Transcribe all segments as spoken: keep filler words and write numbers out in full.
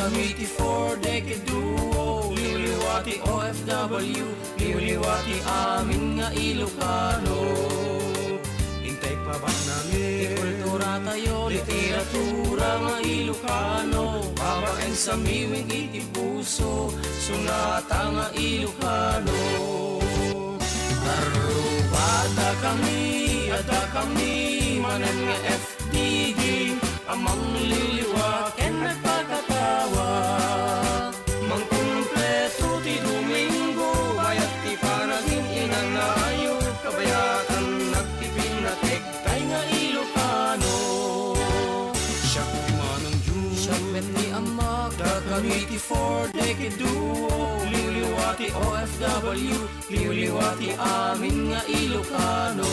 Kami ti Four Decade Duo, liwliwa ti O F W, liwliwa ti amin nga Ilocano. Intay pabanami ti kultura tayo, literatura nga Ilocano, babaen sa miwing iti puso, sonata nga Ilocano. Arrubada kami, adda kami manen nga F D G, a mangliliwa ken nagpakatawa. Mangkumpleto ti Domingo, bayat ti panagin-inanayo, kabayatan nagpipinnatek, tay nga Ilocano. Siak ti manang Jun. Siak met ni Amak, dakami ti Four Decade Duo, liwliwa ti O F W, liwliwa ti amin nga Ilocano.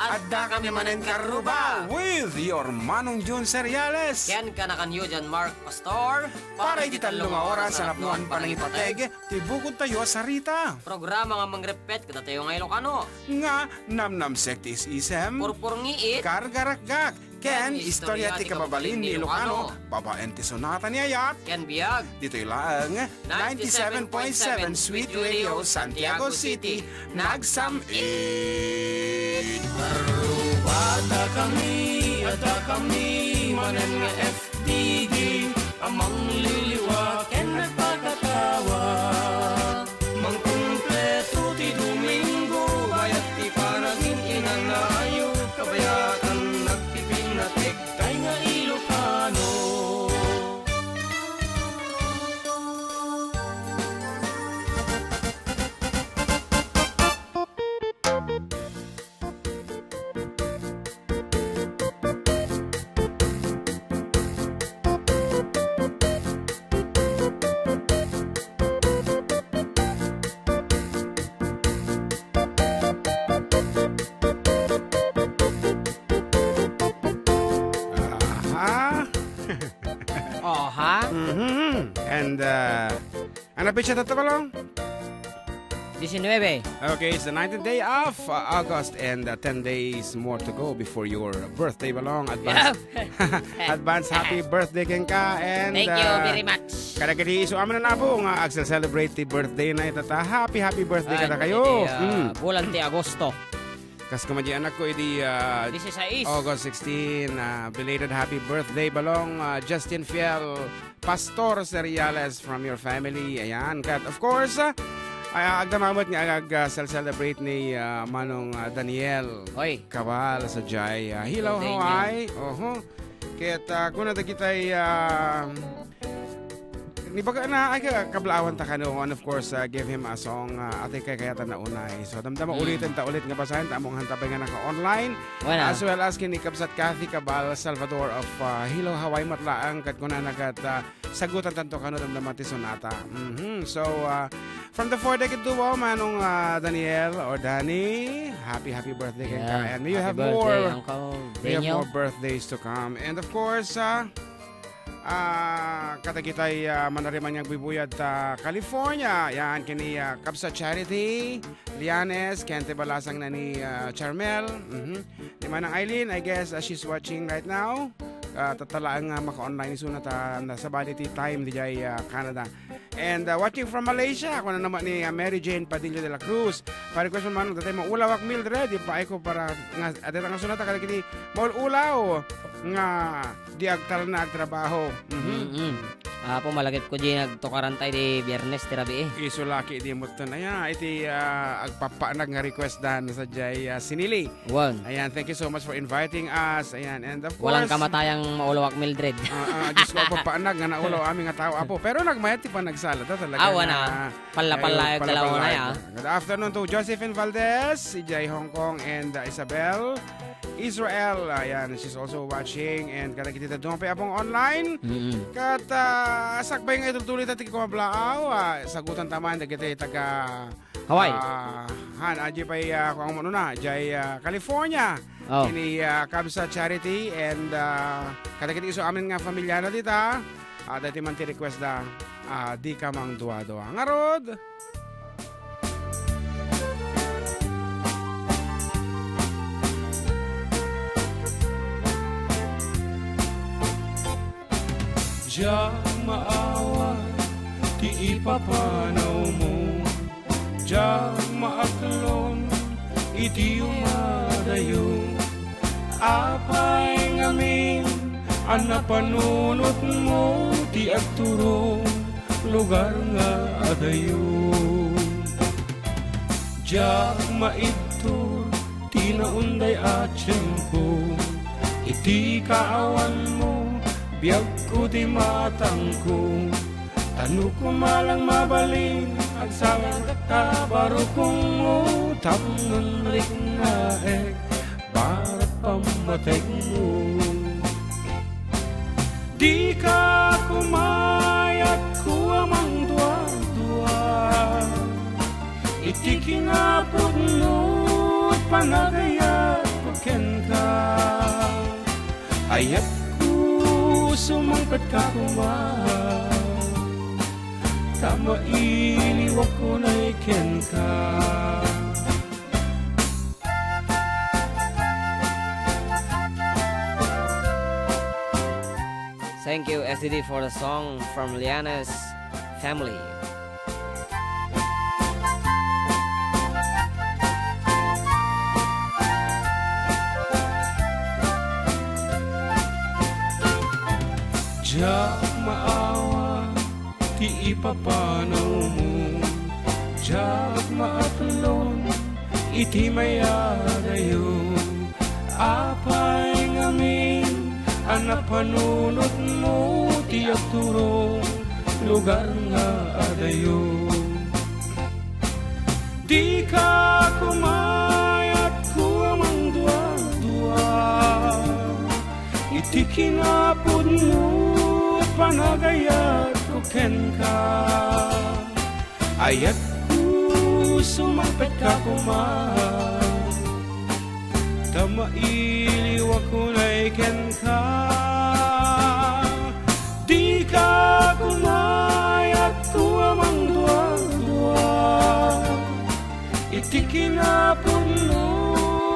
Adda kami manen karruba. With your Manong Jun Seriales. Ken kanakanyo, John Mark Pastor. Para iti tallo nga oras a napnuan panangipateg ti bukod tayo a sarita. Programa nga mangreppet kadatayo nga Ilocano. Nga namnamsek ti is-isem. Purpurngiit. Kargarakgak. Ken istorya ti kababalin ni Ilocano, babaen ti sonata ni ayat. Ken biag. Ditoy laeng ninety-seven point seven Sweet Radio, Santiago City, nagsam-it. Arrubada kami, adda kami manen nga F D G, a mangliliwa ken nagpakatawa. Mangkumpleto ti Domingo, bayat ti panagin-inanayo, kabayatan nagpipinnatek, tay nga Ilocano. Aha. Oha. Mhm. And, uh, ano petsa tatta, Balong? Diecinueve. Okay, it's the nineteenth day of, uh, August and, uh, ten days more to go before your birthday, Balong. Advance, advance happy birthday kenka and, thank you, uh, very much. Kadagiti isu amin a napo nga agse-celebrate ti birthday na ita ta. Happy, happy birthday kadakayo. Ay, kadagiti, uh, mm, bulan ti Agosto. Kas koma di anakko idi, uh, August sixteen, uh, belated happy birthday, Balong, uh, Justin Fiel, Pastor Seriales from your family. Ayan. Kat, of course, ah, ay, agdama met nga ag-, ah, cel-, celebrate ni, ah, Manong, ah, Daniel Oy. Cabal sa jay, ah, Hello, Hawaii. Oho. Ket, ah, kuna dagitay, ah, ni baga na, ay, ka-, kablaawan ta kano, and of course, ah, give him a song, ah, atay kay kayatan na unay. So, damdama ulitin ta ulit nga basahin, ta among hanta pay nga naka-online. Wala. As well as ken ni Kabsat Kathy Cabal Salvador of, ah, Hello Hawaii met laeng, ket kunana ket, ah, sagutan tanto kano damdama ti sonata. Mhm. So, ah, from the Four Decade Duo, Manong, ah, Daniel or Danny, happy, happy birthday kenka. Yeah. And may you have more, may you have more birthdays to come. And of course, ah, ah, kadagitay, ah, manariman nga agbubuyat ta California. Yan, ken ni, ah, Kabsa Charity Lianes, ken ti balasang na ni, ah, Charmel. Mhm. Ni Manang Eileen, I guess, ah, she's watching right now. Ah, tatta laeng nga maka-online isuna ta nasabali ti time diay, ah, Canada. And, ah, watching from Malaysia, kuna met ni, ah, Mary Jane Padilla de la Cruz. Pa-request man, datay maulawak Mildred, ipaayko para nga, adda nga sonata kadagiti maul-ulaw nga di agtalna agtrabaho. Mhm. Mm-mm. Apo, malagipko di nagtukaran tayo di Biyernes ti rabii. Isu la ket di met ton. Aya, iti, ah, agpappaanag nga request dan sa jay, ah, sinili. Wan. Ayan, thank you so much for inviting us. Ayan, and of course, walang kamatayang maulawak, Mildred. Ah, ah, Diyos ko, agpappaanag nga naulaw amin nga tao, Apo. Pero nagmayat ti panagsala, ta talaga. Ah, wana. Nga, palla-palla, ay, ay, palla-palla, talaga na, ya. Good afternoon to Josephine Valdez, idiay Hong Kong, and, uh, Isabel Israel. Ayan, she's also watching. And kadagiti dadduma pay Apong online. Mm-mm. Ket, uh, sakbay nga itultuloy ta ti kumablaaw, uh, sagutan ta man dagiti taga Hawaii. Ah, han, adjay pay, ah, kuan mo na, jay, ah, California. Oh. Ini, ah, Kabsa Charity and, ah, kadagiti isu amin nga familiana dita. Ah, dati man ti request da, ah, di ka mang dua-dua. Ngarud. Diak maawat ti ipapanawmo, diak maaklon iti umadayo. Apay ngamin a napanunotmo ti agturong lugar nga adayo. Diak maibtur ti naunday a tiempo, iti kaawanmo, biagko ti matangko. Ta no koma lang mabalin, agsagangka, barukongmo, tapno riknaek, barat pammatekmo. Dika kumayat ko a mangduadua iti kinapudno a panagayatko kenka. Ayatko, sumangpetka koma, ta mailiwak unay kenka. Thank you, S D D, for the song from Liana's family. Diak maawat ti ipapanawmo, diak maaklon iti mayadayo. Apay ngamin a napanunotmo ti agturong lugar nga adayo. Dika kumayat ko a mangduadua iti kinapudno a panagayatko kenka. Ayatko, sumangpetka koma, ta mailiwak unay kenka. Dika kumayat ko a mangduadua iti kinapudno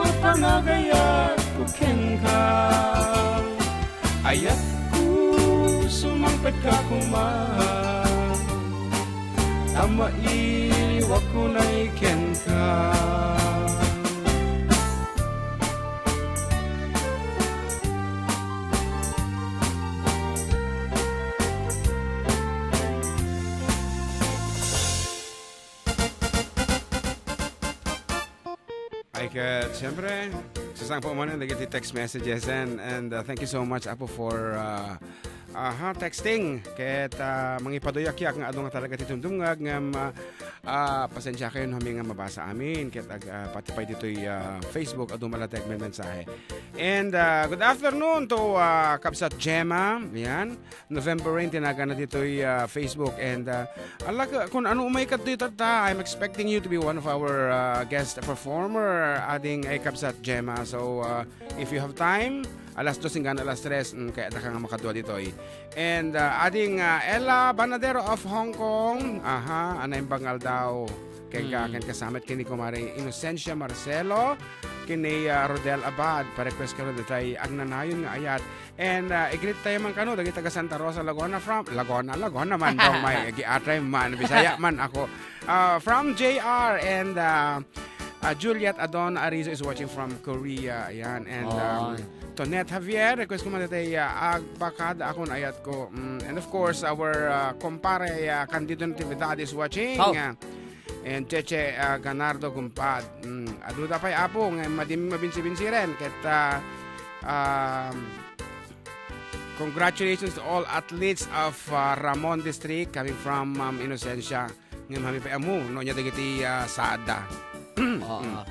a panagayatko kenka. Ayatko, sumangpetka koma, ta mailiwak unay kenka. Ay, ket, siyempre, sasangpet manen dagiti text messages and, and, uh, thank you so much, Apo, for, uh, aha, texting. Ket, uh, mangipaduyakiak nga adu nga talaga ti tumdumngag ngem, uh, uh, pasensiakayon amin nga mabasa amin. Ket ag-, uh, pati pay ditoy, uh, Facebook, adu malatek met mensahe. And, uh, good afternoon to, uh, Kabsat Gemma. Yan. November Rain ti naganna ditoy, ah, Facebook. And, ah, ala ka, kun ano umay kadtoy tatta, I'm expecting you to be one of our, ah, guest performer, ading ay Kabsat Gemma. So, ah, if you have time, alas dos hanggang alas tres, mm, kayatdaka nga makadua ditoy. And, ah, ading, ah, Ella Banadero of Hong Kong, aha, a naimbag nga aldaw. Ken ka, Mm. ken kasamet ken ni Kumare Inocencia Marcelo, ken ni, ah, Rodel Abad, pa-request kano ditoy agnanayon nga ayat. And, uh, i-greet tayo man kano, dagiti taga Santa Rosa, Laguna, from Laguna, Laguna man, dong may agi atay man, Bisaya man ako. Uh, from J R and, uh, uh, Juliet Adon Arizo is watching from Korea. Ayan. And, um, Oy. Tonette Javier, request ko man tayo, uh, agbakad akon ayat ko. Mm, and of course, our, uh, kumpare, uh, Candido Natividad is watching. Oh. Uh, and Cheche, uh, Ganardo Gumpad. Mm, aduda pay, Apo, nga madi mi mabinsi-binsiren. Ket, uh, um, Congratulations to all athletes of, uh, Ramon District, coming from Ma'am Inocencia. Ngem amin pay ammo no ania dagiti, uh, saadda. Oo. Mm.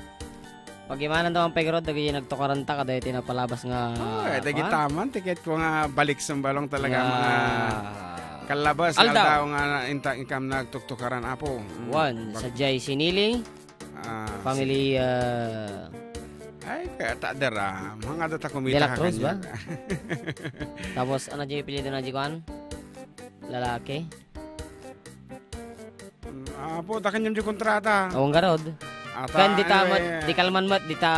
Pagimanan daw ang pegro, dagiti nagtukaranta, kadagiti napalabas nga, Ay, dagiti kuan? Taman, tiket ko nga balik sa balong talaga, Nga mga kalabas nga Aldaw. Aldaw nga inta-, inkam nagtuktukaran, Apo. Mm. One, Bag- sa Jai Sinili. Ah, family, sige. Ah, ay, kaya ta-, dara. Mga data kumita De La ka Cruz kanya. Ba? Tapos, ano di apelyido na di kuan? Lalaki? Mm, ah, po, takan yung di kontrata. Awang garod. Ata, Ken dita anyway, met, di kalman met, dita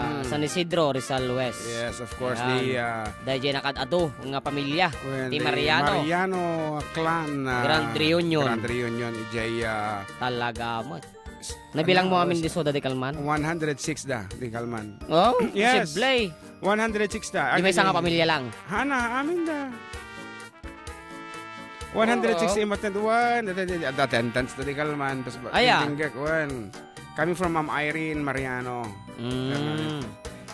Hmm. San Isidro, Rizal West. Yes, of course, Ayan. di, ah, Dayjay nakad-adu nga pamilya, Well, ti the Mariano. Mariano clan, ah, Grand reunion. Grand reunion, ijay, ah, Talaga met. s-, Nabilang ano, mo amin s-, di soda di kalman? one hundred six da, di kalman. Oh, Yes. posible. One hundred six da. Di may Agi sanga di. pamilya lang. Hana, amin da. One hundred six Oo. imatned, one, dati, dati, dati, attendance tadi kalman, pas ba, Aya. Tinggak, one. Coming from Ma'am Irene Mariano. Mm.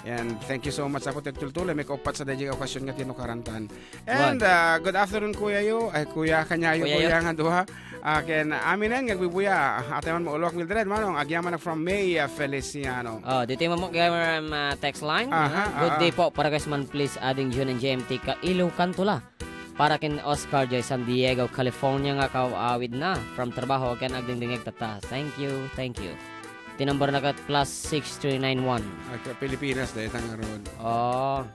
Yan, thank you so much. Ako, tagtultulay, may kauppat sa dayjay okasyon nga tinukarantan. And, One. uh, good afternoon, Kuya Yo. Ay, Kuya, kanyayo, Kuya Yo. Kuya nga duha. Akin, aminen, ngagbibuya. Ate man mo, Ulok Mildred, manong, agyamanak from May, uh, Feliciano. Oh, dito yung mo, um, uh, text line. Aha, Ah, good aha. day po. Para kay man, please, adding June and J M T ka Ilocantola. Para ken Oscar jay San Diego, California nga kaawid na from trabaho ken agdingdingeg tatta. Thank you, thank you. Ti number na ket plus six three nine one. Agka Pilipinas, dayta ngarud. Oh.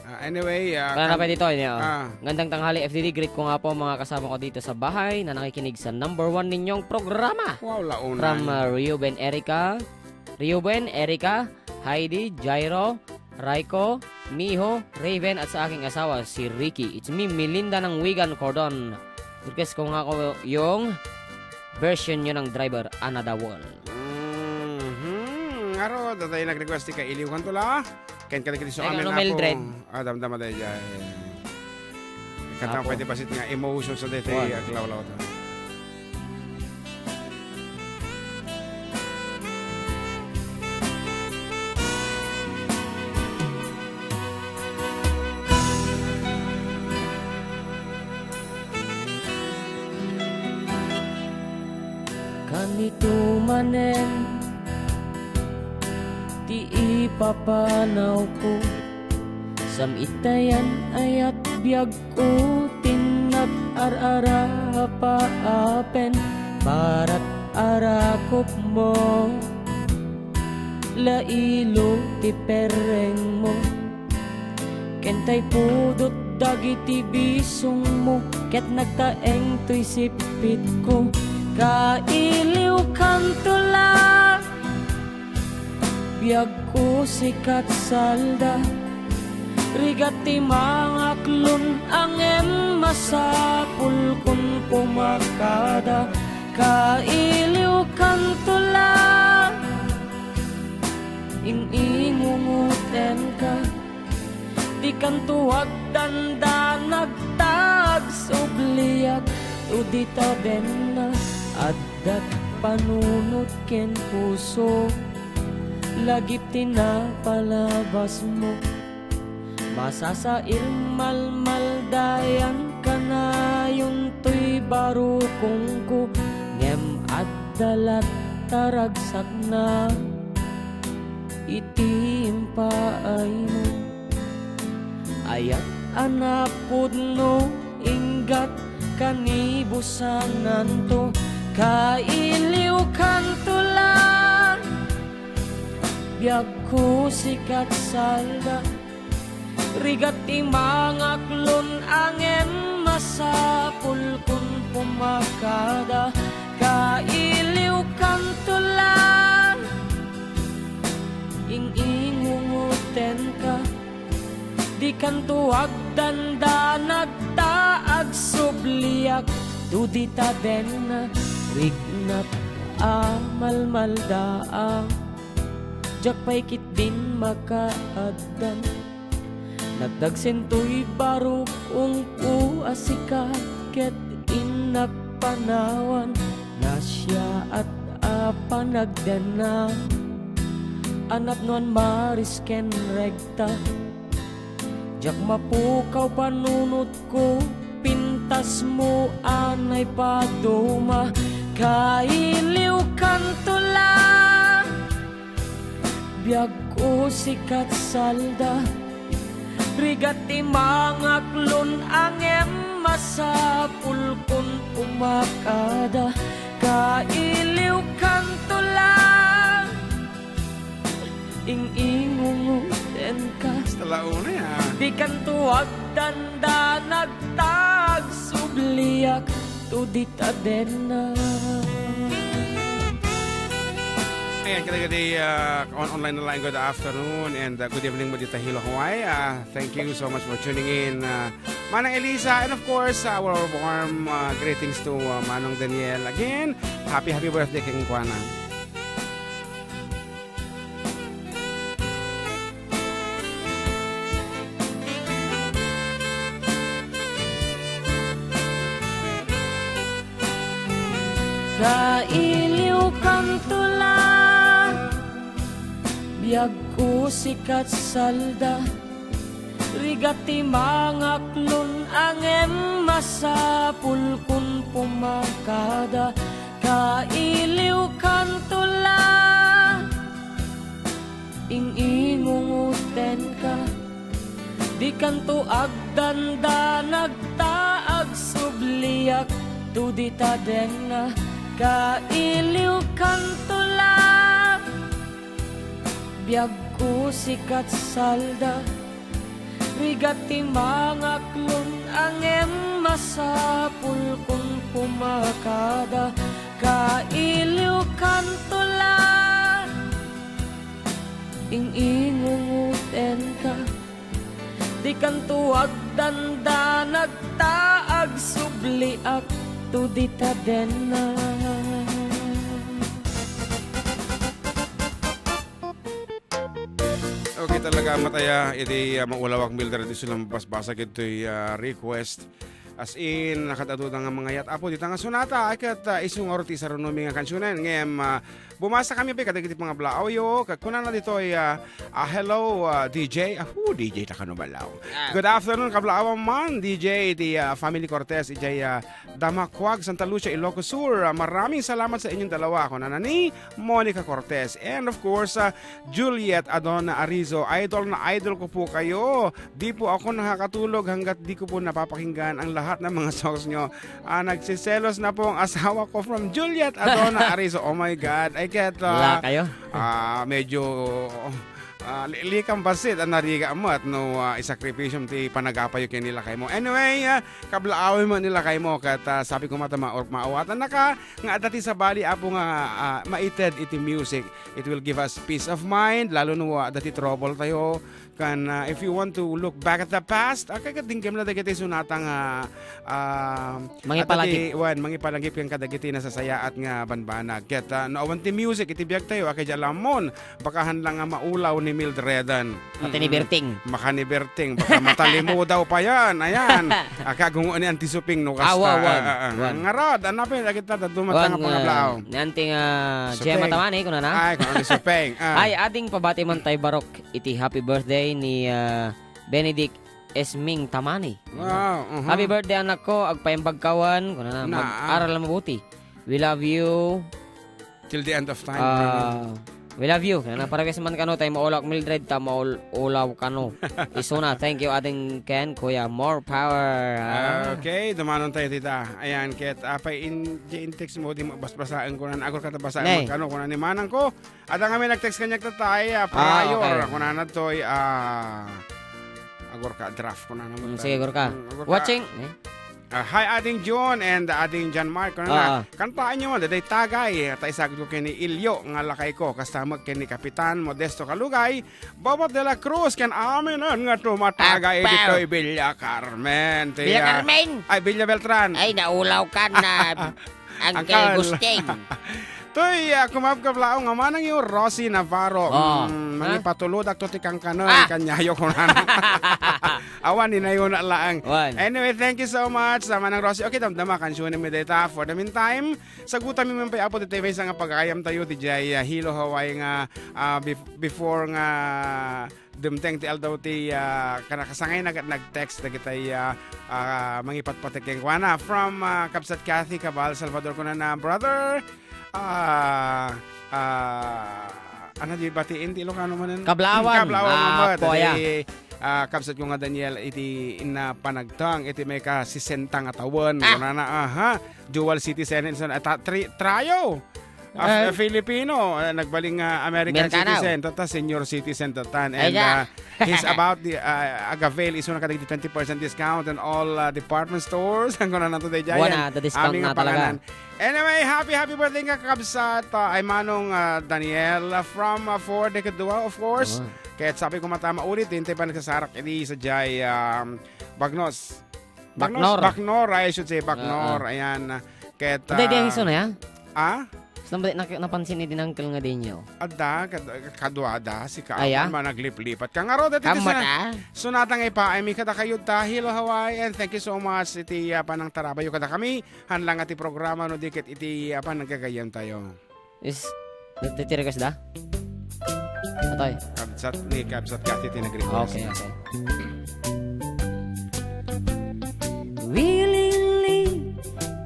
Ah, anyway, ah, Wala na kan-, pa dito, ini, oh. ah. Gandang tanghali, F D D. Greet ko nga po mga kasama ko dito sa bahay na nakikinig sa number one ninyong programa. Wow, launay. From, ah, Reuben Erica, Reuben, Erica, Heidi, Jairo, Raiko, Miho, Raven, at sa aking asawa, si Ricky. It's me, Melinda ng Wigan Cordon. Request ko nga ko yung version nyo ng Driver, Another World. Mhm. Aro, datay nag-request ti kailiw kanto la. Ken kadagiti so Ay, amin ano, apo. Mildred? Ah, damdama dayjay. Kanta Apo. pwede basit nga emotions sa daytoy One. aglawlaw ta. Kanito manen ti ipapanawko, sam-itayan ayat biag ko ti nag-ar-arapaapen, parat arakopmo, lailo ti perrengmo. Ken tay pudot dagiti bisongmo, ket nagtaeng toy sippitko. Kailiwkanto la, biagko sikat salda. Rigat ti mangaklon a ngem masapulkon pumakada. Kailiwkanto la, ing-ingungotenka. Dikanto agdandanag ta agsubliak, to dita denna addat panunot ken puso. Lagip ti napalabasmo, masasair malmaldayan kanayon toy barukongko, ngem adda latta ragsakna iti impaaymo. Ayat a napudno, inggat kanibusanganto, kailiwkanto la, biagko sikat salda. Rigat ti mangaklon a ngem masapulkon pumakada. Kailiwkanto la, ing-ingungotenka. Dikanto agdandanag ta agsubliak, to dita denna rigat a malmaldaang. Diak pay ketdin makaaddan. Nagdagsentoy barukongko a sika ket innak panawan. Nasiaat a panagdennam a napnoan maris ken regta. Diak mapukaw panunotko, pintasmo a naipaduma. Kailiwkanto la, biagko sikat salda. Rigat ti mangaklon a ngem masapulkon pumakada. Kailiwkanto la, ing-ingungotenka. Hasta la una, ah. Dikanto agdandanag ta agsubliak, to dita denna. Ayan, kadagiti, ah, on-, online na laeng, good afternoon and, ah, good evening mo dita Hilo, Hawaii. Ah, thank you so much for tuning in, ah, Manang Elisa, and of course, our warm, ah, greetings to, ah, Manong Daniel. Again, happy, happy birthday kenkuana. Kailiwkanto la, biagko sikat salda, rigat ti mangaklon a ngem masapulkon pumakada. Kailiwkanto la, ing-ingungotenka, dikanto agdandanag ta agsubliak to dita denna. Kailiwkanto la, biagko sikat salda, rigat ti mangaklon a ngem masapulkon pumakada. Kailiwkanto la, ing-ingungotenka, dikanto agdandanag ta agsubliak to dita denna. Okay, talaga, mataya iti, ah, maulawak, Mildred, isu lang basbasa kitoy, ah, request. As in, nakadaduda nga mga yat, Apo, dita nga sonata, ay ket, ah, isu nga ti sarunomi nga kansionen. Ngem, ah, bumasa kami pay kadagiti pangablaaw yo. Ket kunana ditoy, ah, ah, "Hello, ah, D J." Ah, who D J ta kano balaw? Ah. "Good afternoon, kablaawan man, D J, iti, ah, family Cortez, ijay, ah, Damacuag, Santa Lucia, Ilocos Sur. Ah, maraming salamat sa inyong dalawa." Kunana ni Monica Cortez. And of course, ah, Juliet Adona Arizo, idol na idol ko po kayo. Di po ako nakakatulog hanggat di ko po napapakinggan ang lahat ng mga songs nyo. Ah, nagsiselos na po ang asawa ko, from Juliet Adona Arizo. Oh my God. I get, ah, Wala kayo? ah, medyo, ah, li-, likang basit ang nariga met no, ah, isakripisyo ti panagapay ken ni lakay mo. Anyway, ah, kablaawi mo ni lakay mo ket, ah, sabi ko mata ma-, maawatan na ka nga adda ti sabali, Apo, nga, ah, maited iti music. It will give us peace of mind, lalo no, ah, adda ti trouble tayo. Kan, ah, if you want to look back at the past, ah, kay kadingkem na dagiti sonata nga, ah, Mangipalagip. Adda ti, wen, mangipalagip ken kadagiti nasasayaat nga banbanag. Ket, ah, no awan ti music iti biag tayo, ah, kay di alamon, bakahan lang nga maulaw ni Mildredan. Pati ni Mm-mm. Berting. Maka ni Berting, baka matalimudaw pa yan. Ayan. Aka gungo ni Auntie Suping, no, kasta. Awa, wan, Ah, ah, ah. wan. Ngarad, anapin, dagita, dadumata Wan, nga pangablaaw. ah, ni Auntie nga Suping. Gemma Tamani, kunana. Ay, kunana ni Suping. Ah. Ay, ading pabati man tay barok iti happy birthday ni, ah, Benedict Esming Tamani. Wow, uh-huh. Happy birthday, anak ko. Agpaimbag ka wen. Kuna na, Na, ah. mag-aral mabuti. We love you. Till the end of time, Ah, amen. we love you. Kuna na, parequest man kano, tay maulawak Mildred, ta maul-, ulaw kano. Isuna, thank you, ading Ken, Kuya. More power. Ah. Ah, okay, dumanon tayo, tita. Ayan, ket, apay in, di in text mo, di mabasbasaan ko na, agor ka ta basaan Nay. magkano, kuna ni manang ko. Adda kami nag-text kaniak tatay, ah, Ah, prior. okay. Kunana toy, ah, agor ka, draft, kunana mo Mm, tayo. sige, agor ka. Mm, agor ka. Watching. Eh? Ah, hi, Ading Jun and Ading John Mark. Kunana, Ah, ah. kantaan nyo man, daday tagay. Ta isagid ko ken ni Ilyo, nga lakay ko. Kasta met ken ni Kapitan Modesto Kalugay, Bobot de la Cruz, ken amin nga tumatagay Apaw. ditoy Villa Carmen. Ti, Villa ah, Carmen? ay, Villa Beltran. Ay, naulaw ka na. Uncle Uncle. Gusting. Toy, ah, kumabkablaw nga manang yo, Rosie Navarro. Oh. Mm, Ha? mangipatulod akto ti kankano, Ah. kanyayo ko na. Awan, inayo na laang. Wan. Anyway, thank you so much sa manang Rosie. Okay, damdama, kansunin mi data. For the meantime, sagutan mi man pay, Apo, ti maysa nga pagayam tayo, ti jay, ah, Hilo Hawaii nga, ah, bef-, before nga dumteng ti aldaw ti, ah, kanakasangay nag-, nag-text dagitay, ah, ah, mangipatpatek kenkuana. From, ah, Kabsat Kathy Cabal Salvador, kunana, "Brother, ah, ah, ano di batiin ti Ilocano manen?" Kablaawan. Kablaawan Ah, met. Poya. Iti, ah, kabsat ko nga Daniel, iti inna panagtang, iti may kasisenta nga tawen, Ah. kunana, aha, dual citizen, ah, ta-, tri-, trio. Ah, Eh. Filipino, ah, nagbaling, ah, American Amerikano. citizen, tata senior citizen, tatan. Ay, And, da. ah, he's about the, ah, agavail, isu na kadagiti twenty percent discount on all, ah, department stores. Ang kunan nato, day, Buwan Giant. na, the discount Aming na talaga. panganan. Anyway, happy, happy birthday nga kakabsat, ah, ay Manong, ah, Daniel, ah, from, ah, for the Kadua, of course. Oo. Ket sabi ko mata maulit, intay pa nagsasarak idi sadiay, um, Bagnos. Bagnos, Baknor. Baknor, I should say, Baknor. Ah, ah. Ayan. Ket, Hindi, di, ah, ang iso na, ya? Ah? Saan ba nak-, napansin ni din Uncle nga dinyo? Adda, kad-, kadua da, si Ay, ah? Kaamon, managliplipat. Kangaro, dati Kamat, sa ah? Sunatang ipaay mi kada kayo ta. Hello, Hawaii, and thank you so much. Iti, ah, panang tarabayo kada kami. Han lang ati programa, no, di ket iti, ah, panagkagayan tayo. Is, nagtitirigas da? Atay. Kabsat, ni Kabsat Kathy ti nag-request. Okay, okay. Willingly,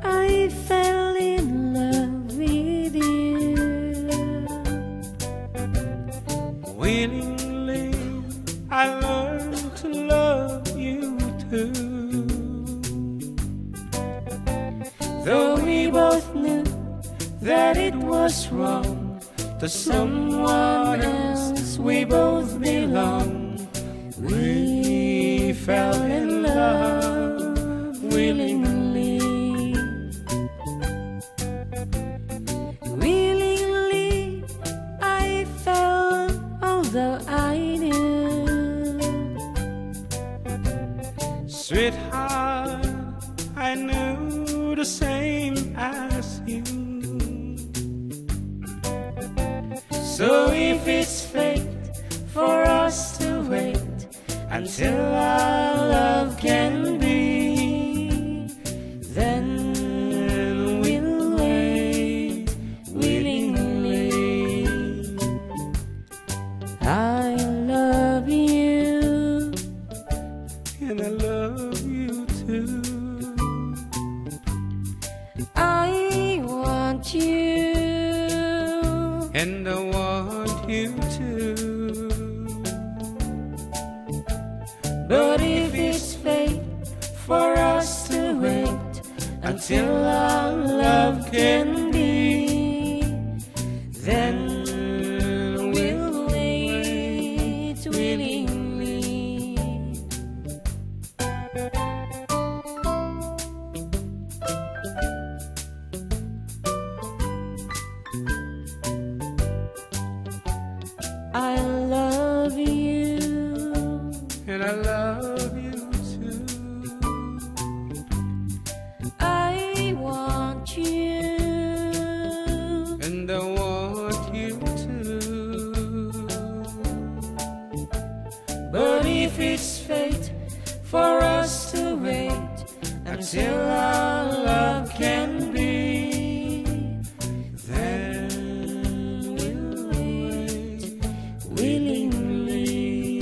I fell in love with you. Willingly, I learned to love you too. Though we both knew that it was wrong, to someone else we both belong. We fell in love willingly. Willingly, I fell, although I knew. Sweetheart, I knew the same as you. So if it's fate for us to wait until our love can be, then we'll wait willingly. I love you. And I love you too. I want you. And I want you too. But if it's fate for us to wait until our love can be, then we'll wait willingly. I love you. And I love you too. I want you. And I want you too. But if it's fate for us to wait until our love can be, then we'll wait willingly.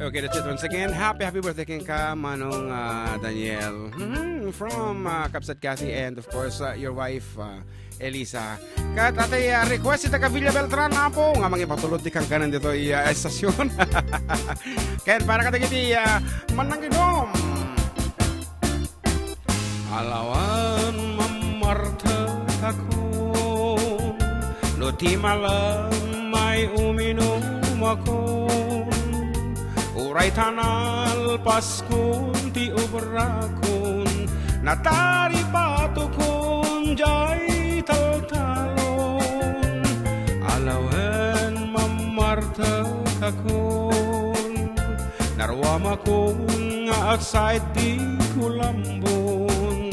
Okay, that's it once again. Happy, happy birthday kenka, Manong, ah, Daniel. Mhm, from, ah, Kabsat Kathy and, of course, ah, your wife, ah, Elisa. Ket iti, ah, request iti Gaviria Beltran, Apo, nga mangipatulod ti kangkanan ditoy, ah, estasyon. Ken para kadagiti, ah, mannanginom. Alawen mammartekakon, no ti malam ay uminumakon, uray ta nalpaskon ti obrakon, nataripatokon jay taltalon. Alawen mammartekakon, naruamakon nga agsaed ti kulambon.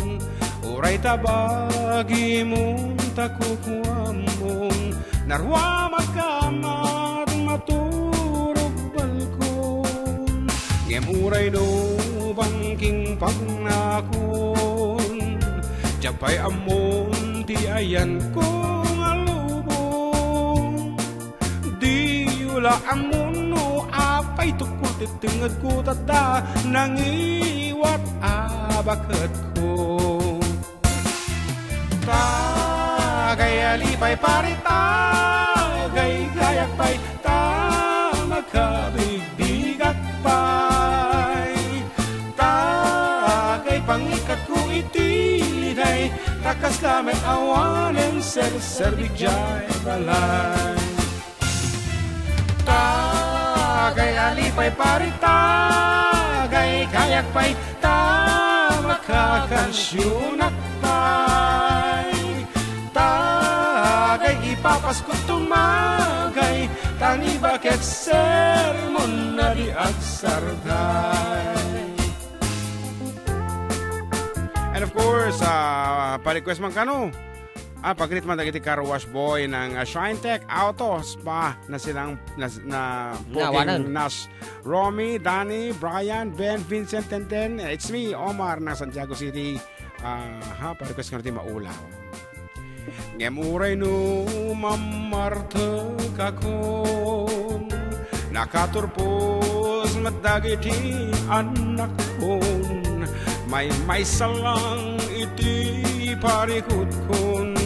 Uray ta bagimon ta kukuamon, naruamak a maturog balkon. Ngem uray no bangking pagnakon, diak pay ammon ti ayanko nga lubong. Diyo la ammono apay tukko ti tengngedko, tatta nangiwat a baketko. Tagay a lipay pari, tagay gayak pay, ta makabigbigak pay. Tagay pangikatko iti liday, ta kasla met awanen serserbik jay balay. Tagay a lipay pari, tagay gayak pay, ta Kakansionak pay, tagay ipapasko tumagay, tani baket sermon na di agsarday. And of course, ah, pa-request man kano. Ah, pag-greet man dagiti car wash boy ng, ah, Shine Tech Auto Spa na silang nas-, na Nawanan. Puging Nas Romy, Danny, Brian, Ben, Vincent, Tenten. It's me, Omar ng Santiago City. Ah, ha, pa-request nga ti maulaw. Ngem uray no mammartekakon, nakaturpos met dagiti annakon. Maymaysa lang iti parikutkon,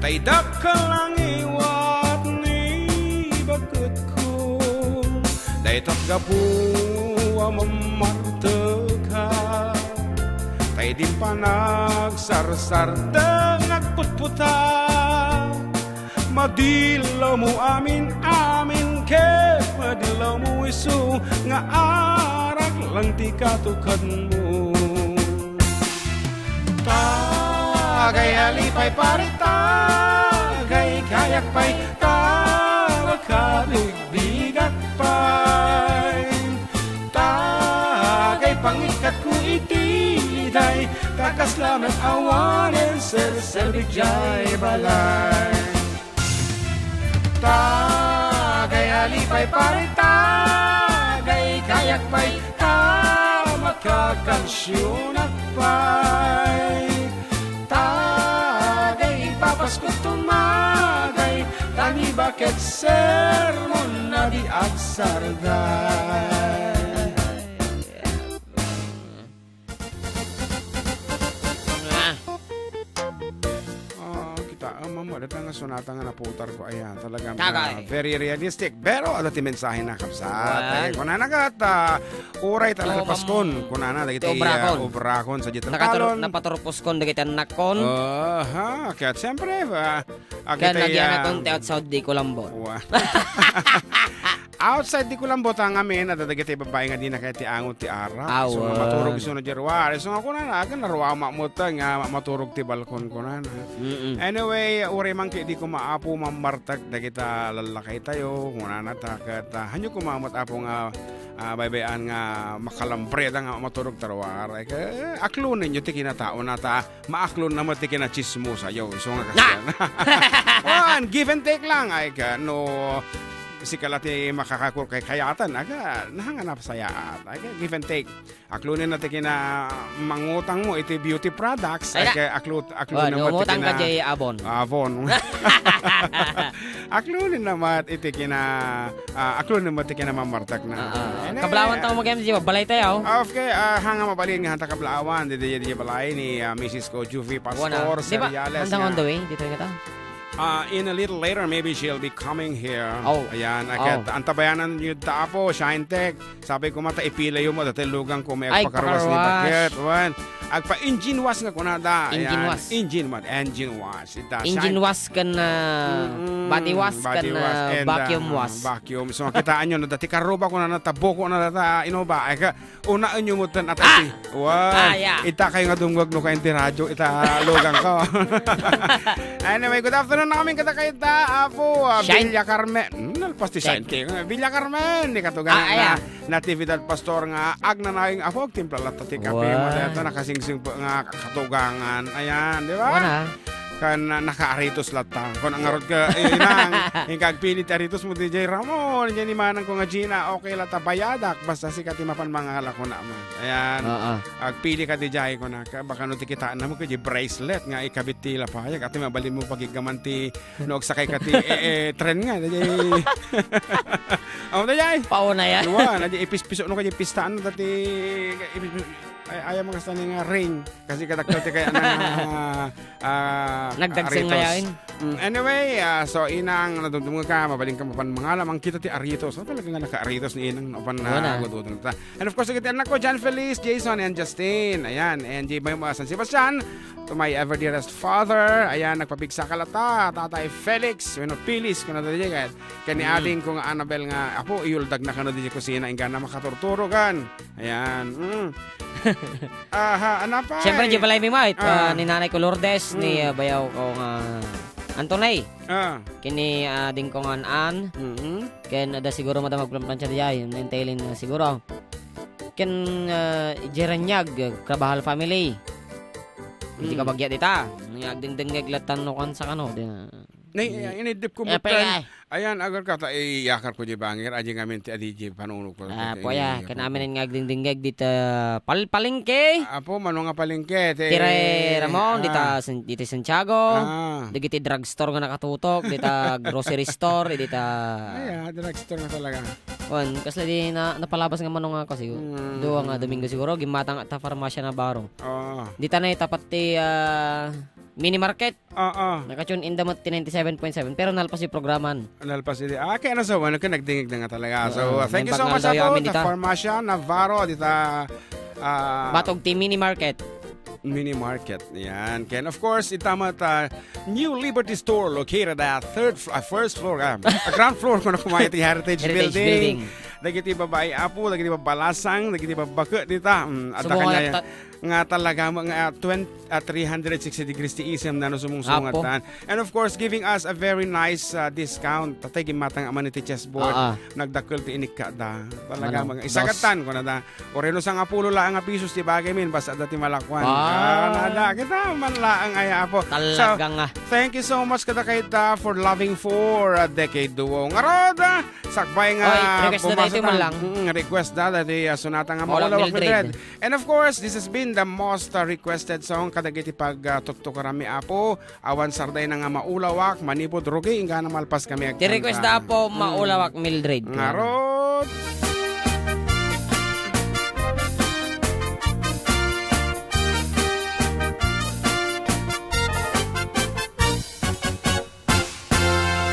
ta idakkel la ngiwat ni baketko. Dayta gapu a mammarteka, ta idi panagsarsarak nagputputa. Madi la mo amin-amin ket madi la mo isu nga arak lang ti katukadmo. Tagay a lipay pare, tagay kayak pay, ta makabigbigak pay. Tagay pangikkatko iti liday, ta kasla met awanen serserbi jay balay. Tagay a lipay pare, tagay kayak pay, ta makakansionak pay. Tagay ipapasko tumagay, tani baket sermon na di agsarday. Ah. Ah, kita, ah, mama, data nga sonata nga naputar ko. Ayan, talagang, Tagay. Ah, very realistic. Pero, ano ti mensahe na, kabsat? Well. Ay, kunana kat, ah, uray ta Oo, nakapaskon. Ma'am. Kunana, dagiti, Ti obrakon. Ah, obrakon sa digital Nakatur-, talon. Napaturpuskon dagiti annakkon. Aha, kaya siyempre, ah, ah, Kaya kita, nagyan ah, akong ti outside di ko lambot. Wa-, Outside di ko lang butang amin, adda dagiti babae nga dina kaya ti angot ti arak. Aw. So, nga maturog isu na di ruar. So, nga kunana, agan naruama mo ta nga maturog ti balkon kunana. Mm-mm. Anyway, uray man kay di ko maapo, mammartak dagita lallakay tayo, kunana ta, ket, ah, hanyo ko mamot apo nga, ah, baybay-an nga makalambre da nga maturog ta ruar. Ay, ka-, aklonen yo ti kinatao na ta. Maaklon na met ti kinachismosayo, isu nga Ah! kasdiay. Wan, give and take lang. Ay, ka, no, sika la ti makakakur kay kayatan, aga, nahanga napasayaat. Ay, ka, give and take. Aklonen na ti kina mangutang mo iti beauty products. Ay, Ay, na. ka, aklo-, aklonen Wan, na met ti umutang ka kina jay Avon. Avon. Aklonen na met iti kina Ah, aklonen met ti kinamammartak na. Ah, ah. Ene, Kablaawan tayo mag-M G, magbalay tayo. Okay, ah, hanga mabalin nga hanta kablaawan, di, di, di balay ni, ah, Missus ko, Juvie Pastor Wana. Di ba, Seriales handang nga. On the way, dito yung ito? Ah, in a little later, maybe she'll be coming here. Oh. Ayan, Oh. akat antabayanan niyo ta apo, Shine Tech. Sabi ko mata, ipila yo mo, dati lugang ko, may Ay, agpakaruas ni pakaruas. Baket. Wan. Agpa-engine wash nga kunada. Engine Ayan. Wash. Engine wash. Engine wash. Ita, Engine siya- wash ken, ah, Mm-mm. body wash Body ken, wash ah, and, vacuum ah, wash. Vacuum. So, makitaan nyo, no, dati karuba ko na natabuko na nata, ino ba? Ay, ka, una inyo mo tan at Ah! iti. Wow. Ah, yeah. Ita kayo nga dungwag no kayo ti radyo, ita lugang ko. Anyway, good afternoon namin kita kayo ta, apo, ah, Shine. Villa Carmen. Hmm, nalpas ti Shine Tech. King. Villa Carmen, ni katugang Ah, ah, na. yeah. Natividad Pastor nga agnanayon nga apo, agtimpla latta ti kape, Wan. Madayta nakasingsing pa nga katugangan. Ayan, di ba? Wana. Kan, ah, naka-aritos latta. Kung ang arot ka, eh, inang, yung kagpili ti aritos mo, D J Ramon, diyan ni manang ko nga Gina, okay latta, bayadak, basta sika ti mapan mangala ko naman. Ayan. Oo. Agpili ka, D J, ko na ka, baka no ti kitaan na mo, kaya bracelet nga ikabit ti lapayag, at mabalin mo pagiggaman ti No, agsakay ka ti, eh, eh, tren nga, dayjay. Oh, dayjay. Pauna yan. Wa, na di ipispiso no kay pistaan dati, ipispiso, ay, ay, mga sani nga ring. Kasi kadakkel ti kaya na, ah, Nagdagsen aritos. Ngayon. Mm, anyway, ah, so, inang, nadumdum ka, mabalin ka mapan mangala, mangkita ti aritos. Oh, talaga nga naka-aritos ni inang, no, pan Wala. Nagududong ta. And of course, dagiti anak ko, John Feliz, Jason, and Justin. Ayan, and J. Mayo, San Sebastian. To my ever dearest father, ayan, nagpabigsa ka lata, Tatay Felix, wenno Pilis, kuna dayjay ket ken ni Mm. ading ko nga Annabel nga apo, iyuldag na kano dayjay kusina, inggana makaturturogan. Ayan, mm. Aha, ano pa? Siyempre, eh? Di balay mi, mait. Ah. Ah, ni Nanay ko Lourdes, ni, Mm. ah, bayaw ko nga Antonay. Ah. Ken ni, ah, ading ko nga Ann. Mm-mm. Ken adda siguro madam agplanplancha diay, nintailing, ah, siguro. Ken, ah, Jeranyag, Carvajal family. Iti Mm. kabagya dita. Nga agdengdengngeg latta no kuan sa kano, di na. Nay, Ni-, ay, inidip ko eh, butan. Pay, ay. Ayan, agar ka ta, iyakar ko di bangir, aji ngamin ti adi di panunok ko. Ah, Ito, puya, ini, ken ako. Amin nga agdingdingngeg dita pal-, palengke. Ah, apo, mano nga palengke? Ti Ray Ramon, ah. Dita San-, dita Santiago. Ah. Dagiti drugstore nga nakatutok, dita grocery store, dita Ay, ah, drugstore nga talaga. Wan, kasla di na, napalabas nga mano nga kasi, Mm. dua nga Domingo siguro, gimmatang ta farmasya Navarro. Oo. Dita na itapat ti, ah, mini market. Oo. Naka-tune in da met ti ninety-seven point seven, pero nalpas ti programan. Nalpas idi. Ah, kaya nasa wano ka nagdingig na nga talaga. So, Oo, uh, thank you so naimbag nga much, daw Apo, amin ta dita. Farmacia Navarro, dita, ah, Batog ti mini market. Mini market, yan. Ken, of course, ita met, ah, New Liberty Store located at third fl-, ah, first floor, ah, ah, ground floor, kung kumaya ti Heritage Heritage Building. Building. Dagiti babai, Apo, dagiti babalasang, dagiti babake, dita. Mm, adda Sumuha kanya ta- nga talaga nga twenty, ah, three hundred sixty degrees ti isem na no sumungsungatan. Apo. And of course, giving us a very nice, ah, discount. Tatay, gimmatang aman iti chessboard. Ah, ah. Nagdakkel ti inikkada. Talaga, Manong mga dos. Isagatan ko na da. Oreno sangapulo laang nga pisos ti bagay min, basta adda ti malakuan. Ah. Ah, nada. Kita man laang ay, Apo. So, talaga nga. Thank you so much kada kayta for loving for a decade duo. Ngarud, ah, sakbay nga Oy, request na tayo, bumasatan. Lang. Mm, request da, dati, ah, sonata nga Maulawak Maulawak Mildred. Mildred. And of course, this has been the most, uh, requested song kadagiti pag, uh, tuktukaranmi, Apo. Awan sardayna nga maulawak, manipud rugi, inggana malpas kami agkanta. Ti request da, Apo, Mm. Maulawak Mildred. Ngarud.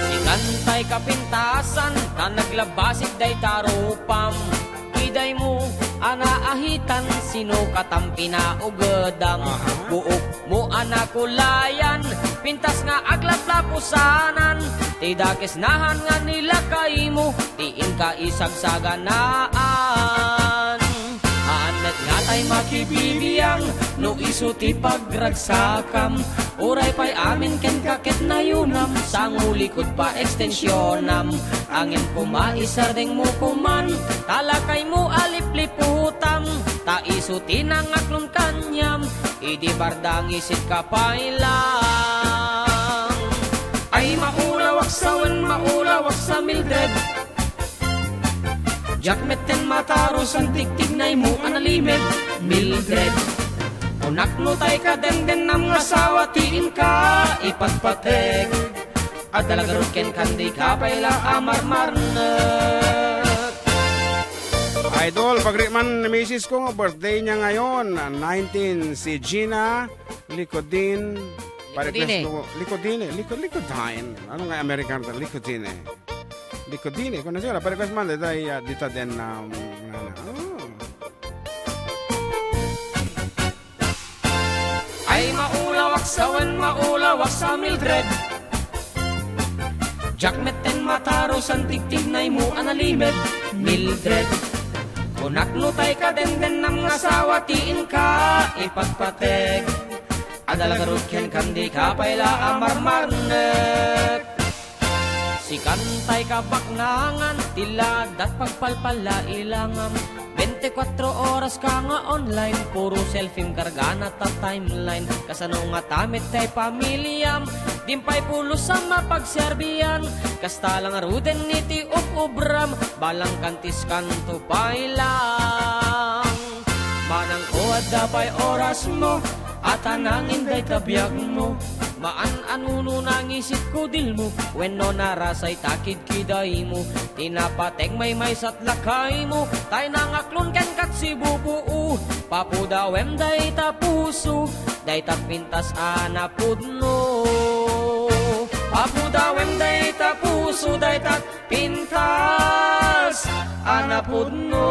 Sikan tay kapintasan, ta naglabasig dayta rupam. Idaymo a naahitan, sino katam pinaugedam? Aha. Buokmo a nakulayan, pintas nga aglaplapusanan. Ti dakes nahan nga nilakaymo, ti inka isagsaganaan. Haan met nga tay makibibiang, no isu ti pagragsakam. Uray pay amin kenka ket nayunam, sangulikud pa ekstensionam. Angem koma isardengmo koman, ta lakaymo a lipliputam. Ta isu ti nangaklon kaniam, idi bardang isitka pay lang. Ay maulawak sa wen maulawak sa Mildred. Diak metten matarusan tigtignaymo a nalimed, Mildred. Kunak no tay kadengdennam nga asawa ti inka ipatpateg. Adda la garud kenka dika pay la a marmarnek. Idol, pagriman ni misis ko nga birthday niya ngayon, nineteen, si Gina Licodin. Licodine. Pa-request ko, Licodine, Lico-, Licodine. Ano nga American ta? Licodine. Licodine, kung nasira, pa-request man, dita, ah, dita din, um, ano, oh. Ay maulawak sa wen, maulawak sa Mildred. Diak metten matarusan tigtignaymo a nalimed, Mildred. Kunak no tay kadengdennam nga asawa ti inka ipatpateg. Adda la garud kenka dika pay la a marmarnek. Sikan tay kabaknangan, ti ladat pagpalpala ilangam. Bente kuatro oras ka nga online, puro selfiem kargana ta timeline. Kasano nga ta met tay pamiliam, dimpay pulos a mapagserbian. Kasta la ngaruden iti ub-ubram, balang kantiskanto pay lang. Manang ko adda pay orasmo, a ta nangin dayta biagmo. Maan a nuno nangisit kudilmo, wenno narasay ta kidkidaymo. Ti napateg maymaysa lakaymo, tay nangaklon kenka ti bubuu. Papudawem dayta puso, dayta pintas a napudno. Papudawem dayta puso, dayta pintas a napudno.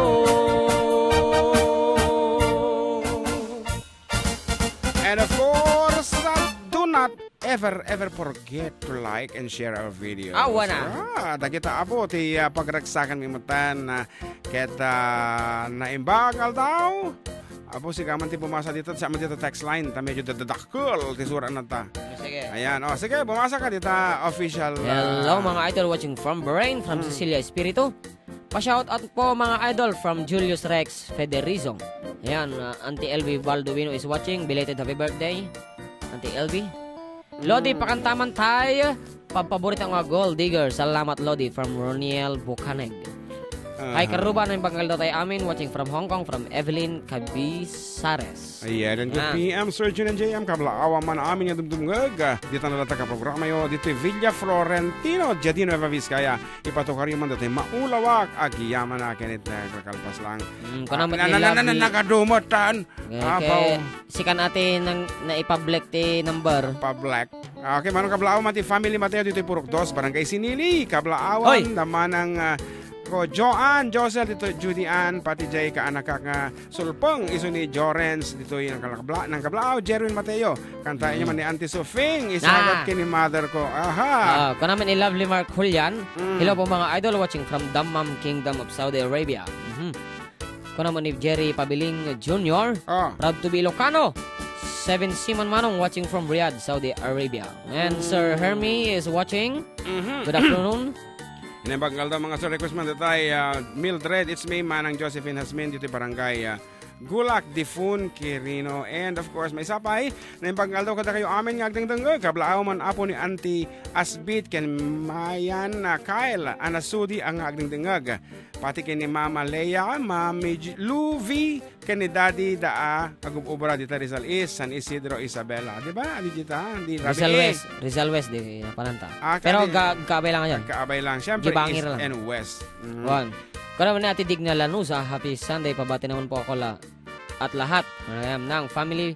And of course, uh, do not ever, ever forget to like and share our videos. Awan na. Ah, dagita, Apo, ti, ah, pagragsakan mi metten, ah, ket, ah, naimbag aldaw. Apo, sika man ti bumasa dita, sa man dita text line, ta medyo dadadakkel ti suratna ta. Sige. Ayan, oh, sige, bumasa ka dita, official, Hello, ah, mga idol, watching from Bahrain, from Mm. Cecilia Espiritu. Pa-shout out po, mga idol, from Julius Rex Federizo. Ayan, ah, Auntie L V Balduino is watching. Belated happy birthday, Auntie L V. Lodi, Mm. pakantaman tayo. Pagpaborito nga gold digger. Salamat, Lodi, from Roniel Bucaneg. Hi, Aha. Karuba, naimbag nga aldaw tayo amin. Watching from Hong Kong, from Evelyn Cabizares. Ayan, and good Ah. P M, Sir Jun and J M, kablaawan man amin nga dumdumngeg. Dita na latta ka programa yo, dito Villa Florentino, Jadino, Nueva Vizcaya. Ipatukar yo man dito, maulawak, agyaman na, kinit na, kakalpas lang. Mm, kuna Ah, man na, ni na, na, na, Lovely. Nakadumot, tan. Eh, Abaw. Kay, sikan ati nang naipablek ti number. Pablek. Ah, okay, manong kablaawan man ti family Mateo ditoy Purok Dos, Barangay Sinili. Kablaawan, Hoy! Namanang, ah, ko Joan, Josel, dito Judy Ann, pati jay kaanakak nga sulpeng, isu ni Jorens, ditoy nang kabla-, nang kablaaw, Jerwin Mateo. Kantaen niyo Mm. man ni Auntie Sofing, isagat Ah. ken ni mother ko. Aha. Ah, kuna man ni Lovely Mark Julian. Mm. Hello po, mga idol, watching from Dammam Kingdom of Saudi Arabia. Mhm. Kuna man ni Jerry Pabiling Junior. Ah. Proud to be Ilocano. Seven Seaman Manong watching from Riyadh, Saudi Arabia. And Sir Hermie is watching. Mhm. Good afternoon. Inembag nga aldaw, mga sir, request man datay, ah, Mildred, it's me, Manang Josephine Hasmin, dito barangay, ah, Gulak, Difun, Quirino. And of course, maisapay, naimbag nga aldaw kadakayo amin nga agdengdengngeg, kablaaw man apo ni Auntie Asbit ken Mayan, ah, Kyle, Anasudi, a nga agdengdengngeg. Pati ken ni Mama Lea, Mami J-, Luvi, ken ni Daddy da a agub-ubra dita Rizal East, San Isidro, Isabela. Di ba? Adi dita, di Rizal Rabi. West, Rizal West, di napananta. Ah, Pero kadi-, ga-, agkaabay lang yan. Agkaabay lang. Siyempre, Gibangir East lang. And West. Mhm. Wan. Kuna man ni Ate Digna Lanuza, happy Sunday, pabati naman po ako la-, at lahat. Ayan, ng family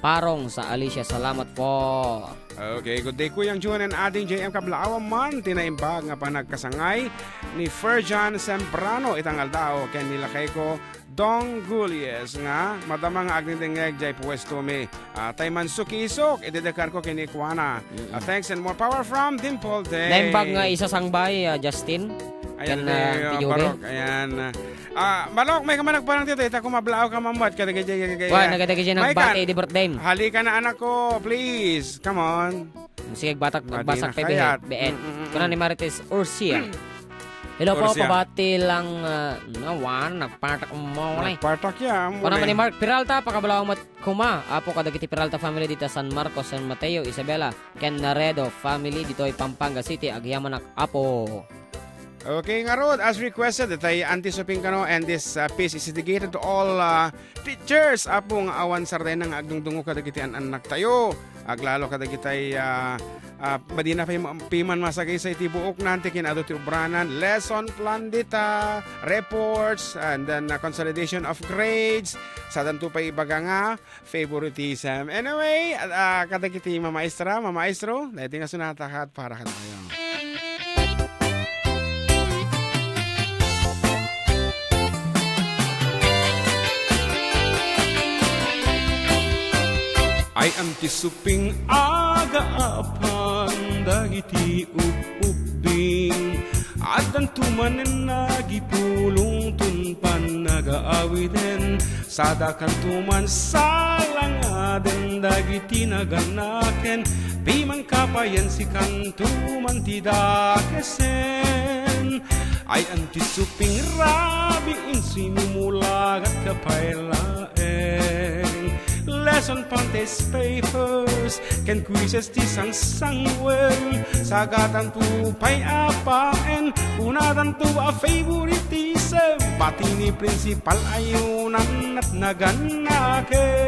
Parong sa Alicia. Salamat po. Okay, good day, Kuyang Jun and Ading J M. Kablaawan man, ti naimbag nga panagkasangay ni Ferjan Sembrano itang aldaw, ken ni lakay ko, Dong Gulles, nga madama nga agdingdingngeg jay puesto mi. Ah, tay mansukisok, idedikar ko kenkuana. Mm-mm. Ah, thanks and more power from Dimple Day. Naimbag nga isasangbay, ah, Justin. Ayan, Ken, ni, ah, ah, Ti Joey. Barok. Ayan, ah, Ah, Manok, may ka man nagparang dito, ita ko mablaaw ka mamwat, kadagiti, kadagiti. Wa, nagadaga siya May nagbati kan-, di birthday. Halika na, anak ko, please. Come on. Sige, batak, Madi basak na pa, kayat. Biet. Mm, mm, mm, Kuna mm. ni Marites Ursia. Hello po, Ursia. Pabati lang, ah, no, wan, nagpatak mo, eh. Nagpatak ya, Kuna muli. Man ni Mark Peralta, pakablaaw met kuma. Apo kadagiti Peralta family dita San Marcos, San Mateo, Isabela, ken Naredo family ditoy Pampanga City, agyamanak, Apo. Okay, ngarud, as requested, itay Auntie Suping kano, and this, uh, piece is dedicated to all, uh, teachers, apo nga awan sardayna nga agdungdungo kadagiti an-annak tayo. Aglalo kadagitay, uh, uh, madina pay ma-, piman masagaysay ti buoknan, ti kin-adu ti ubranan, lesson plan dita, reports, and then, uh, consolidation of grades. Sadanto pay ibaga nga, favoritism. Anyway, ah, kadagiti mamaestra, mamaestro, daytoy nga sonata ket para kadakayo. Ay, Auntie Suping, agaapan dagiti ub-ubbing. Addanto manen nagipulongton pannagaawiden. Sadakanto man salangaden dagiti naganaken, piman kapayen sikanto man ti dakesen. Ay, Auntie Suping, rabiin, simumulagat ka pay laeng. Lesson plan, test papers, ken quizzes ti sangsangwem. Sagatanto pay a paen, unadanto a favoritism. Pati ni principal, ayunan at naganaken.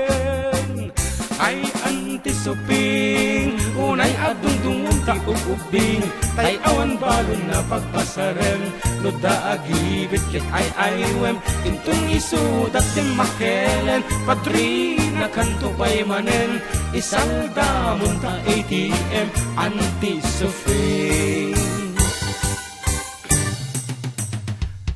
Ay, Auntie Suping, unay a dungdungon ti ub-ubbing, tay awan balon a pagpasarem. No da agibit ket ay-aywem, inton isudat ti makkelen, padrinakanto pay manen, isaldamon ta A T M, Auntie Suping.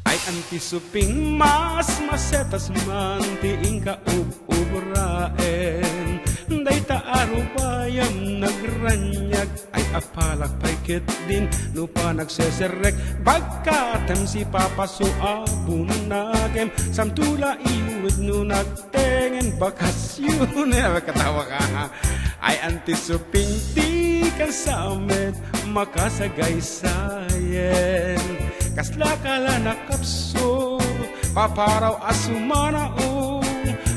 Ay, Auntie Suping, mas masetas man ti inka ub-ubraen. Dayta a rubayam nagraniag, ay, Apalak pay ketdin no panagseserrek, bagkatem si papaso a bunagem. Samto la iwit no nagtengen bakasyon. Ay, katawa ka, ha? Ay, Auntie Suping, dikan sa met makasagaysayen. Kasla ka la nakapso, paparaw a sumanao.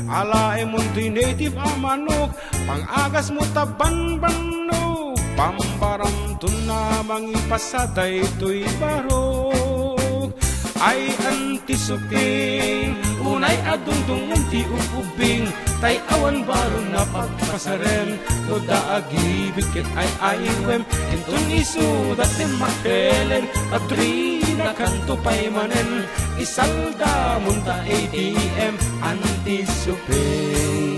Alaem mon toy native a manok, pang-agas mo ta banbannog, pambaramton a mangipasaday toy barok. Ay, Auntie Suping, unay a dungdungom ti ub-ubbing, tay awan balon a pagpasaren, no da agibit ket ay-aywem, inton isuda ti makkelen, padrinakanto pay manen, isaldamon ta A T M, Auntie Suping.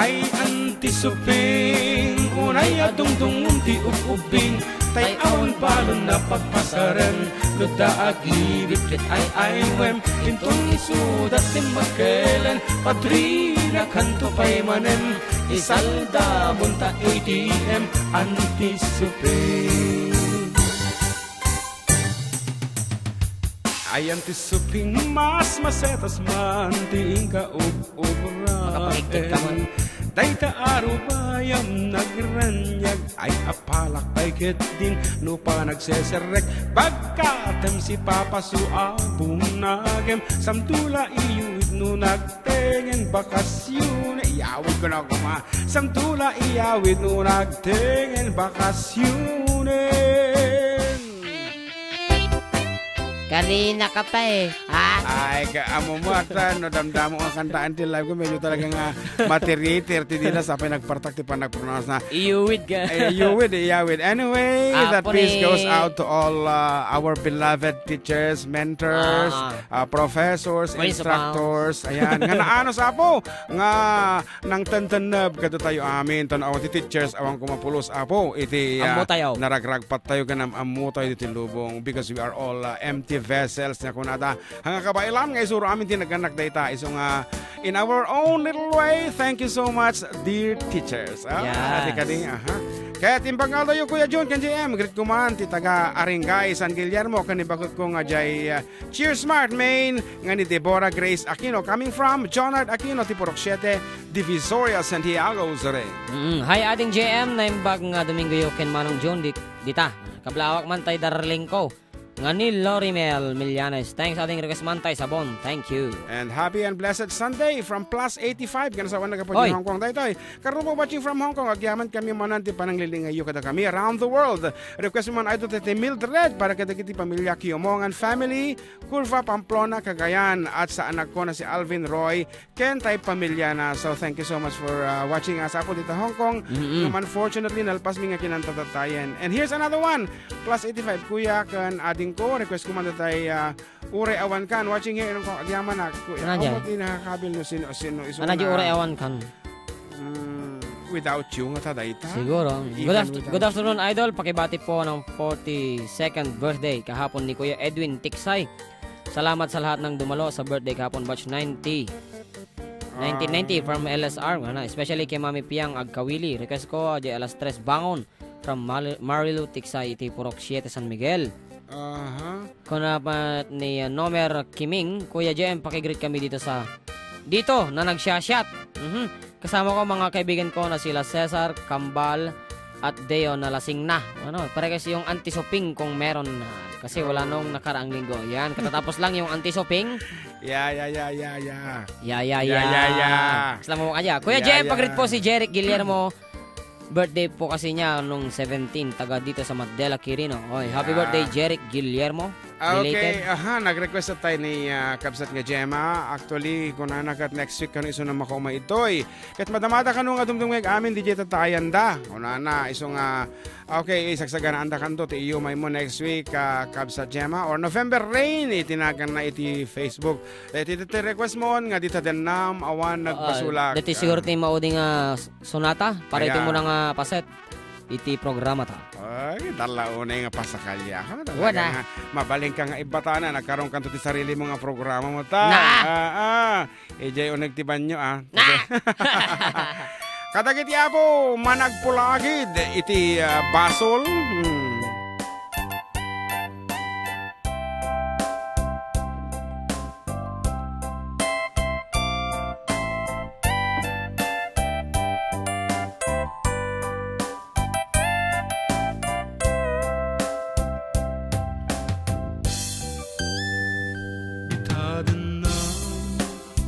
Ay, Auntie Suping, unay a dungdungom ti ub-ubbing, tay awan balon a pagpasaren, no da agibit ket ay-aywem, inton isuda ti makkelen, padrinakanto pay manen, isaldamon ta A T M, Auntie Suping. Ay, Auntie Suping, mas masetas man ti inka ub-ubraen. Makapangigpit ka man. Dayta a rubayam nagraniag, ay, apalak pay ketdin no panagseserrek, bagkatem si papaso a bunagem. Samto la iwit no nagtengen bakasyon. Iyawit ko na kuma. Samto la iyawit no nagtengen bakasyonen. Kanina ka pa eh. Ha? Ay, ka, amo mo at, ah, no damdamo nga kantaan ti live ko, medyo talaga nga matiritir ti dila sa pay nagpartak ti panagpronounce na. Iyuwid ka. Ay, iyuwid, iyawid. Anyway, that Apo piece ni goes out to all, uh, our beloved teachers, mentors, Ah. uh, professors, Principals. instructors. Ayan. Nga naano sa Apo nga nangtentenneb kadatayo amin. Tan-aw ti teachers, awan ko mapulos, Apo, iti, ah, Ammo tayo. naragragpat tayo ken am-ammo tayo iti lubong because we are all, ah, empty vessels, nga kunada. Nga kabaelam nga isuro amin ti nagganak dayta. Isu nga, in our own little way, thank you so much, dear teachers. Ah, Yes. adi kadi, aha. Ket imbag nga aldaw, Kuya Jun, ken J M, greet ko man ti taga Aringay, San Guillermo, ken imbagko nga jay, ah, Cheer Smart, main, nga ni Deborah Grace Aquino, coming from Jonard Aquino, ti Purok siete, Divisoria, Santiago, Sure. Mm, hi, Ading J M, naimbag nga Domingo yo ken Manong John di, dita. Kablawak man tay darling ko. Nga ni Lorimel Millanes. Thanks, Ading, request man tay sabon. Thank you. And happy and blessed Sunday from Plus eighty-five. Kanasawan na kapag Oy. Hong Kong. Daytoy. Karupo watching from Hong Kong. Agyaman kami manan ti pananglilingayo kada kami around the world. Request man ito ti Mildred para kadagiti pamilya Kiomongan family. Curva, Pamplona, Cagayan, at sa anak ko na si Alvin Roy, ken tay pamilya na. So, thank you so much for, uh, watching us, Apo, dito Hong Kong. Mm-mm. Ngem, unfortunately, nalpas mi nga kinanta tattayen. And here's another one. Plus eighty-five, Kuya, ken ading ko. Request ko man tay, uh, Uray Awan Kan. Watching here, ko, agyaman na, Kuya. Ano dyan? Amo ti nakakabil no sino, sino, iso Ano na dyan, Uray Awan Kan? Mm, without you, nga ta dayta. Siguro. Even Good aft-, without good afternoon, Idol. Pakibati po ng forty-second birthday kahapon ni Kuya Edwin Tiksay. Salamat sa lahat ng dumalo sa birthday kahapon, batch ninety. Nineteen ninety Ah. from L S R, nga na, especially kay Mami Piang Agkawili. Request ko, di alas tres bangon from Mal-, Marilu, Tiksay, iti Purok siete San Miguel. Aha. Kuna pa ni, uh, Nomer Kiming, Kuya J M, pakigreet kami dito sa, dito na nagsiasyat. Mhm. Kasama ko mga kaibigan ko na sila Cesar, Kambal, at Deo na lasing na. Ano, pare kasi yung antisoping kung meron na. Kasi wala Oo. nung nakaraang linggo. Yan, katatapos lang yung antisoping. Ya, ya, ya, ya, ya. Ya, ya, Ya, ya. ya, ya. Salamat po kanya. Kuya Ya, J M, ya. pag-greet po si Jeric Guillermo. Birthday po kasi niya nung seventeen, taga dito sa Mandela, Quirino. Oy, happy Ya. birthday, Jeric Guillermo. Ah, okay. Belated. Aha, nag-request tayo ni, ah, Kabsat nga Gemma. Actually, kunana kat next week kano isu na makauma itoy. Ket madamada kano nga dumdumngeg amin, D J Tatayanda. Kunana, isu nga, okay, isagsaganaanda kanto ti iyo may mo next week, ah, Kabsat Gemma, or November Rain, itinagan na iti Facebook. Eh, ti, ti request mo nga dita dennam, awan Ah, nagpasulak. dati Ah. siguro ti maudi nga s-, sonata, para iti Ayan. mo na nga paset. iti programata. Ay, dala unay nga pasakalya. Ha, talaga Wala. nga, mabalin ka nga ibatanan, nagkaroon kanto ti sarili mo nga programa mo ta. Na! Ah, ah. Ijay uneg ti banyo, ah. Na! Kadagiti apo, managpulagid iti, ah, basol. Hmm. Bitadenna,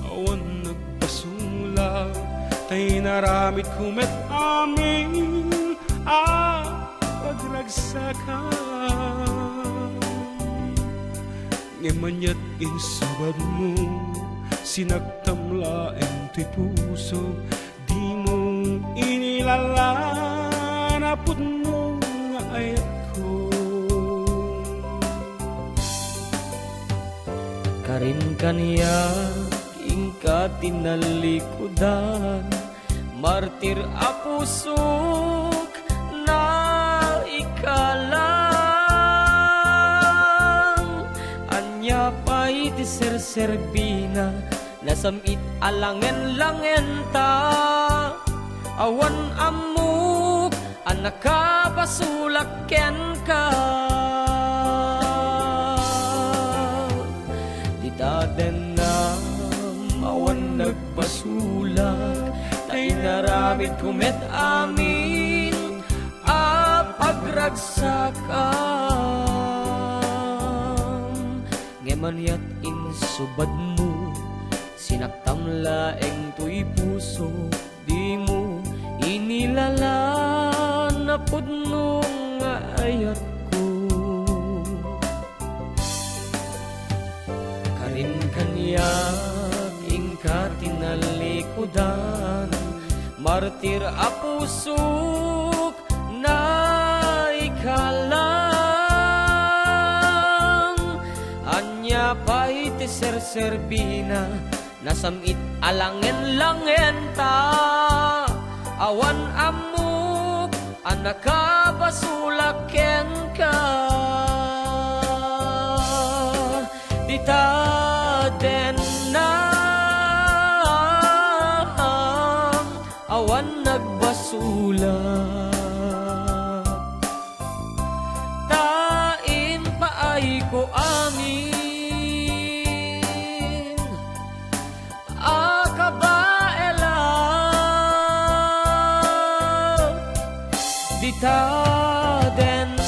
awan nagbasolak, ta inaramidko met amin a pagragsakan. Ngem aniat insubadmo, sinaktam laeng toy puso, dimo inilalan a pudno nga ayatko. Karin kaniak, inka ti nalikudan, martir a pusok, naikalang. Ania pay ti serserbina, nasam-it a langen-langenta. Awan ammok a nakabasolak kenka. Dita dennam, awan nagbasolak, ta inaramidko met amin a pagragsakam. Ngem aniat insubadmo, sinaktam laeng toy puso, dimo inilalan a pudno nga ayatko. Karin kaniak, inka ti nalikudan, martir a pusok, naikalang. Ania pay ti serserbina, nasam-it a langen-langenta. Awan ammok a nakabasolak kenka. Dita dennam, awan nagbasolak. Ta impaayko amin a kabaelam. Dita dennam,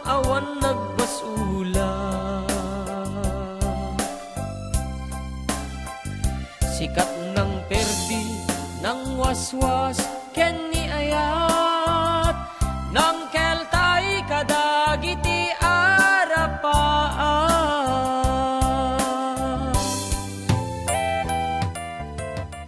awan nagbasolak. Sikat nang perdi, nang waswas, ken ni ayat, nang keltay kadagiti arapaat.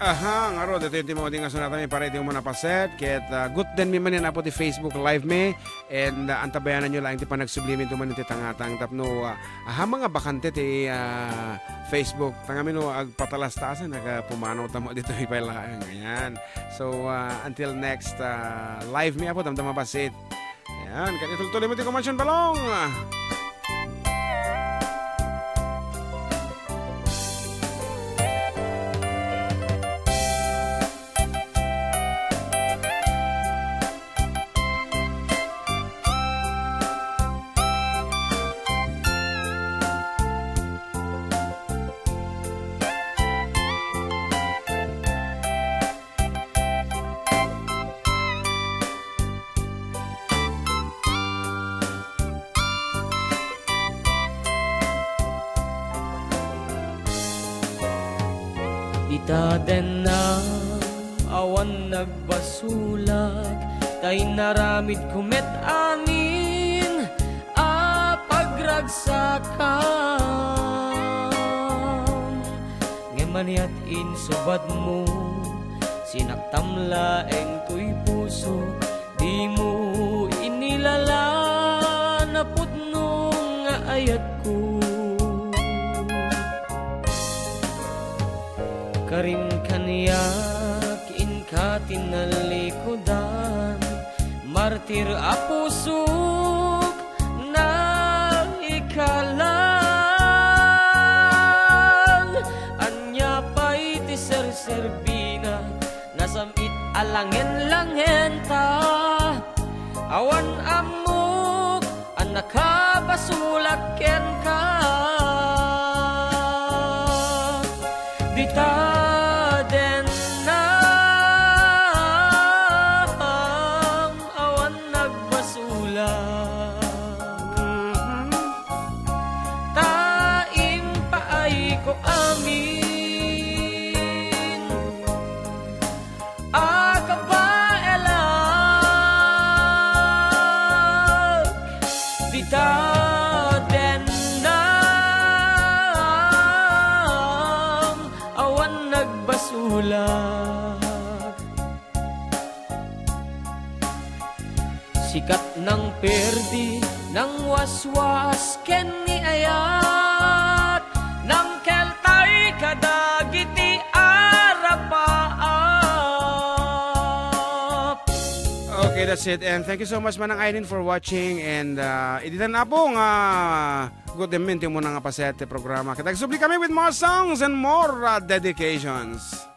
Aha, ngarud, daytoy ti maudi nga sunatami para iti umuna paset, ket, ah, gutdenmi manen, Apo, ti Facebook Live mi, and, ah, antabayananyo laeng ti panagsublimin to manen ti tangatang tapno, ah, aha, mga bakante ti, ah, Facebook. Tangamin no agpatalas ta, asa nagapumanaw ta mo ditoy pay laeng. Ayan. So, ah, until next, ah, live mi, Apo, damdama bassit. Ayan, ket itultuloy mo ti Kumansion Balong. Ita denna awan nagbasolak, ta inaramidko met amin a pagragsakam. Ngem aniat insubadmo, sinaktam laeng toy puso, dimo inilalan a pudno nga ayatko. Karin kaniak, in Tinallikudan, martir a pusok, naikalang. Ania pay ti serserbina, nasam-it a langen-langenta. Awan ammok a nakabasolak kenka. Dita dennam, awan nagbasolak. Ta impaayko amin a kabaelak. Dita dennam, awan nagbasolak. Sikat nang perdi, nang waswas ken ni ayat, nang keltay kadagiti arapaap. Okay, that's it. And thank you so much, Manang Aileen, for watching. And uh, iti tan-apo nga good evening ti muna nga paset ti programa. Kita agsubli kami with more songs and more uh, dedications.